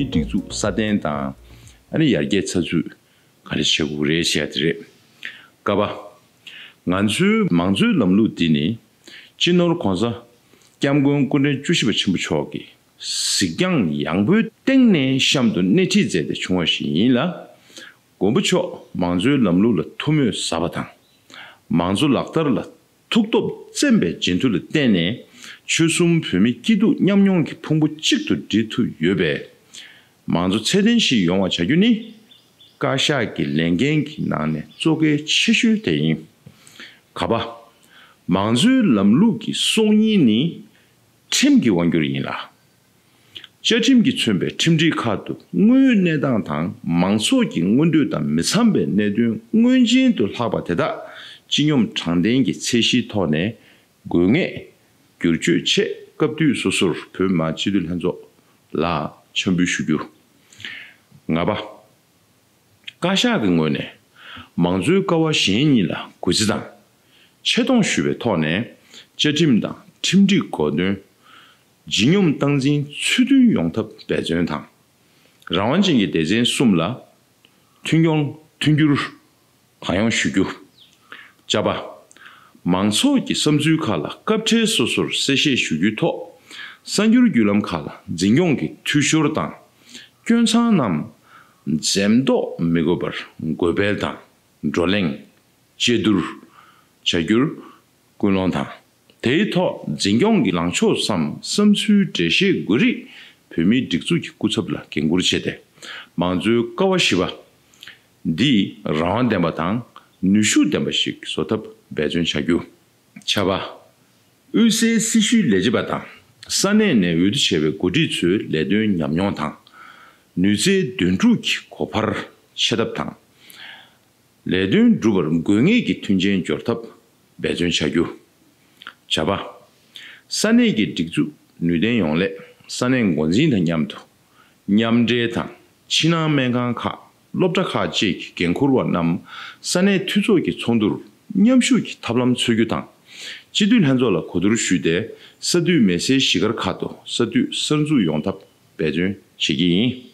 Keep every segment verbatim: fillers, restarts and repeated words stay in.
སྒྲིག་འཛུགས་སྲ་བརྟན་དང་ཨ་ནི་ཡར་རྒྱས་ཚགས་ཚུད་ག་རེ་བྱེད་དགོས་རེད་ཟེར་ཡ་དེ་རེད། ཀ་པ། ང་ཚོའི་མང་གཙོའི་ལམ་ལུགས་འདི་ནི་སྤྱི་ནོར་༸གོང་ས་༸སྐྱབས་མགོན་སྐུ་ཕྲེང་བཅུ་བཞི་པ་ཆེན་པོ་མཆོག་གིས་གཟིགས་སྐྱོང་ཡངས་པོའི་སྟེང་ནས་གཤམ་དུ་སྣེ་ཁྲིད་མཛད་དེ་བྱུང་བ་ཞིག་ཡིན་ལ། མགོན་པོ་མཆོག་མང་གཙོའི་ལམ་ལུགས་ལ་ཐུགས་མོས་ཟབ་པ་དང་། མང་གཙོ་ལག་བསྟར་ལ་ཐུགས་སྟོབས་བཙན་པའི་བྱེད་མཐུ་ལ་བརྟེན་ནས་ཆོལ་གསུམ་བོད་མི་སྐྱིད་སྡུག་མཉམ་མྱོང་གི་ཕུང་པོ་གཅིག་ཏུ་སྒྲིལ་ཐུབ་ཡོད་པས། མང་གཙོ་ཚད་ལྡན་ཞིག་ཡོང་བ་བྱ་རྒྱུ་ནི་བཀའ་ཤག་གི་ལས་འགན་གྱི་ནང་ནས་གཙོ་གལ་ཆེ་ཤོས་དེ་ཡིན། ག་པ། མང་གཙོའི་ལམ་ལུགས་ཀྱི་སྲོག་སྙིང་ནི་ཁྲིམས་ཀྱི་དབང་སྒྱུར་ཡིན་ལ། བཅའ་ཁྲིམས་ཀྱིས་མཚོན་པའི་ཁྲིམས་སྒྲིག་ཁག་ཏུ་དངོས་ཡོད་གནས་སྟངས་དང་མང་ཚོགས་ཀྱི་མངོན་འདོད་དང་མི་འཚམ་པའི་གནད་དོན་དངོས་ཅན་དུ་ལྷག་པ་དེ་དག་སྤྱི་སྙོམས་དྲང་བདེན་གྱི་ཚད་གཞིའི་ཐོག་ནས་དགོས་ངེས་བསྒྱུར་བཅོས་ཆེད་སྐབས་དུས་སོ་སོར་བོད་མི་མང་སྤྱི་འཐུས་ལྷན་ཚོགས་ལ་འཆམ་འབུལ་ཞུ་རྒྱུ། ལྔ་པ། བཀའ་ཤག་གི་ངོས་ནས་མང་གཙོའི་ཀ་བ་གཞན་གཉིས་ལ་གུས་བརྩི་དང་ཆེ་མཐོང་ཞུ་བའི་ཐོག་ནས་བཅའ་ཁྲིམས་དང་ཁྲིམས་སྒྲིག་གོ་དོན་ཇི་སྙོམས་སྟངས་འཛིན་ཚུལ་མཐུན་ཡོང་ཐབས་འབད་བརྩོན་དང་། རང་དབང་ཅན་གྱི་སྡེ་ཚན་གསུམ་ལ་མཐུན་སྐྱོང་མཐུན་འགྱུར་གང་ཡོང་ཞུ་རྒྱུ། ཇ་པ། མང་ཚོགས་ཀྱི་བསམ་ཚུལ་ཁག་ལ་སྐབས་འཕྲལ་སོ་སོར་གསལ་བཤད་ཞུ་རྒྱུའི་ཐོག་གསར་འགྱུར་བརྒྱུད་ལམ་ཁག་ལ་འཛིན་སྐྱོང་གི་འཐུས་ཤོར་དང་། སྐྱོན་མཚང་རྣམས་འཛེམ་དོགས་མི་དགོས་པར་འགོད་སྤེལ་དང་བགྲོ་གླེང་། དཔྱད་བསྡུར་བྱ་རྒྱུར་སྐུལ་སློང་དང་། དེའི་ཐོག་འཛིན་སྐྱོང་གི་ལངས་ཕྱོགས་སམ་བསམ་ཚུལ་འགྲེལ་བཤད་དགོས་རིགས་བོད་མིའི་སྒྲིག་འཛུགས་ཀྱི་སྐུ་ཚབ་ལ་འགན་འཁུར་བྱས་ཏེ། མང་གཙོའི་ཀ་བ་བཞི་པ་འདི་རང་དབང་ལྡན་པ་དང་ནུས་ཤུགས་ལྡན་པ་ཞིག་བཟོ་ཐབས་འབད་བརྩོན་བྱ་རྒྱུ། ཆ་པ། དབུས་སའི་སྲི་ཞུའི་ལས་བྱེད་པ་དང་ས་གནས་ནས་འོས་བསྡུ་བྱས་པའི་འགོ་ཁྲིད་ཚོའི་ལས་དོན་ཉམས་མྱོང་དང་། ནུས་རྩལ་འདོན་སྒྲུག་གི་གོ་འཕར་ཆེ་ཐབས་དང་། ལས་དོན་སྒྲུབ་པར་དགོས་ངེས་ཀྱི་མཐུན་རྐྱེན་སྦྱོར་ཐབས་འབད་བརྩོན་བྱ་རྒྱུ། ཇ་པ། ས་གནས་ཀྱི་སྒྲིག་འཛུགས་ནུས་ལྡན་ཡོང་སླད་ས་གནས་འགོ་འཛིན་དང་མཉམ་དུ་མཉམ་འབྲེལ་དང་ཕྱི་ནང་སྨན་ཁང་ཁག་སློབ་གྲྭ་ཁག་བཅས་ཀྱི་འགན་འཁུར་བ་རྣམས་ས་གནས་འཐུས་ཚོགས་ཀྱི་ཚོགས་འདུར་མཉམ་ཞུགས་ཀྱི་ཐབས་ལམ་འཚོལ་རྒྱུ་དང་། སྤྱི་འཐུས་ལྷན་ཚོགས་ལ་གོ་བསྡུར་ཞུས་ཏེ་ས་འཐུས་མེད་སའི་གཞིས་སྒར་ཁག་ཏུ་ས་འཐུས་གསར་འཛུགས་ཡོང་ཐབས་འབད་བརྩོན་བྱེད་ཀྱི་ཡིན།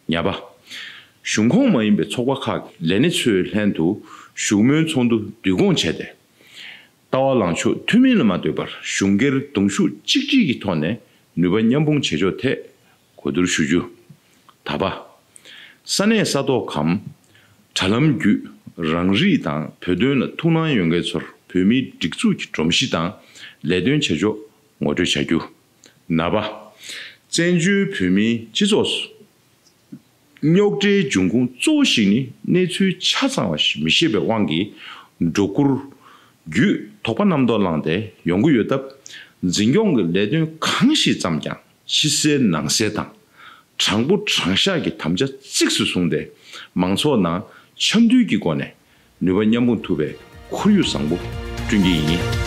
ཉ་པ། གཞུང་ཁོངས་མ་ཡིན་པའི་ཚོགས་པ་ཁག་གི་ལས་སྣེ་ཚོའི་ལྷན་དུ་བཞུགས་མོལ་ཚོགས་འདུ་བསྡུ་སྐོང་བྱས་ཏེ། ལྟ་བ་ལངས་ཕྱོགས་མཐུན་མིན་ལ་མ་ལྟོས་པར་གཞུང་སྒེར་གདུང་ཤུགས་གཅིག་སྒྲིལ་གྱི་ཐོག་ནས་ནུས་པ་མཉམ་སྤུངས་བྱེད་ཕྱོགས་ཐད་གོ་བསྡུར་ཞུ་རྒྱུ། ད་པ། ས་གནས་ས་ཐོག་གམ། དྲ་ལམ་བརྒྱུད་རང་རིགས་དང་བོད་དོན་ལ་ཐུགས་སྣང་ཡོད་མཁན་ཚོར་བོད་མིའི་སྒྲིག་འཛུགས་ཀྱི་སྒྲོམ་གཞི་དང་ལས་དོན་བྱེད་ཕྱོགས་ངོ་སྤྲོད་བྱ་རྒྱུ། ན་པ། བཙན་བྱོལ་བོད་མིའི་སྤྱི་ཚོགས་སུ། རྙོག་དྲའི་འབྱུང་ཁུངས་གཙོ་བོ་ཞིག་ནི་གནས་ཚུལ་ཆ་ཚང་བ་ཞིག་མི་ཤེས་པའི་དབང་གིས་སྒྲོ་སྐུར་བརྒྱུད་དོགས་པ་རྣམ་རྟོག་བསླངས་ཏེ་ཡོང་གི་ཡོད་སྟབས། འཛིན་སྐྱོང་གི་ལས་དོན་གང་ཞིག་བརྩམས་ཀྱང་ཕྱི་གསལ་ནང་གསལ་དང་། དྲང་པོ་དྲང་བཞག་གི་དམ་བཅའ་གཙིགས་སུ་བཟུང་སྟེ་མང་ཚོགས་ནང་འཆམ་མཐུན་གྱི་སྒོ་ནས་ནུས་པ་མཉམ་སྤུངས་ཐུབ་པའི་ཁོར་ཡུག་བཟང་པོ་བསྐྲུན་གྱི་ཡིན།